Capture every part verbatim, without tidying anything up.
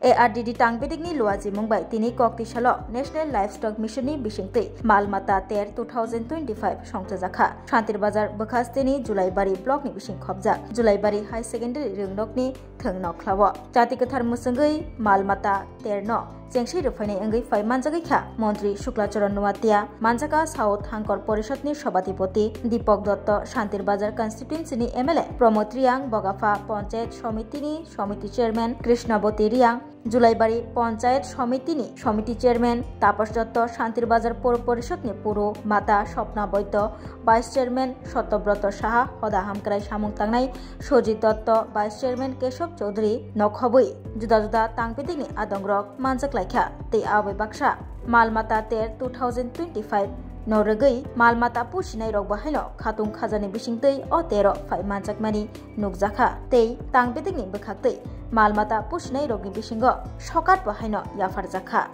A R D D tangbedigni luajimung bai tini koktisalo National Livestock Mission ni bisingtwi Malmata ter two thousand twenty-five songchajakha. Shantir Bazar bwkhasteni Julaibari block ni bising khobjak Julaibari High Secondary ringnokni thwng nokhlao. Jati kwthar mwswngwi Malmata terno chengsi rwphainai wngwi phai manjagwi kha Montri Shukla Charan Noatia, manjaka South Hangkor Porishad ni Sabhapati Deepak Dutta, Shantir Bazar constituency ni M L A Pramod Reang, Bogapha Panchayat Samiti ni Samiti Chairman Krishnaboti Reang, Julaibari Panchayat Samiti ni Samiti Chairman Tapas Dutta, Shantir Bazar Puro Porishad ni Puro Mata Swapna Boito, Vice Chairman Satyabroto Saha, Hoda Hamkrai samung tangnai Sojit Dutta, Vice Chairman Keshav Chaudhary, nokhobwi juda juda tangbedigni adongrok manjak laikha. Tei abai baksa Malmata ter two thousand twenty-five no rwgwi Malmata pusinai rok bo haino khatung khajani bisingtwi o tero phai manjakmani nukjakha tei tangbedigni bwkhaktwi Malmata pusinai rokni bisingo sokat bo haino yapharjakha.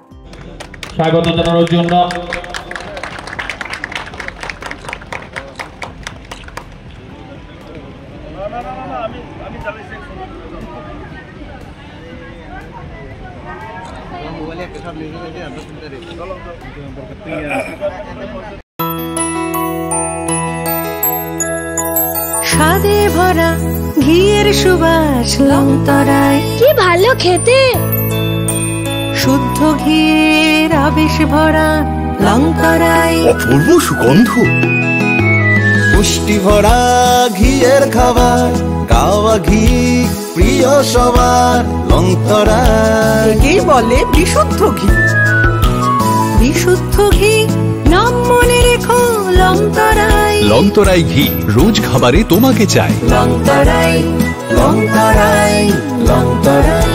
স্বাগত জানানোর জন্য স্বাদে ভরা ঘিয়ের সুবাস লংতরায়। কি ভালো খেতে। শুদ্ধ ঘিয়ের আবেশ ভরা লংতরায়। অপূর্ব সুগন্ধ। পুষ্টি ভরা ঘিয়ের খাবার, কাওয়া ঘি প্রিয় সবার, লংতরায়। একেই বলে বিশুদ্ধ ঘি। বিশুদ্ধ ঘি, নাম মনে রেখো লংতরায়। লংতরায় ঘি, রোজ খাবারে তোমাকে চাই। লংতরায়, লংতরায়, লংতরায়।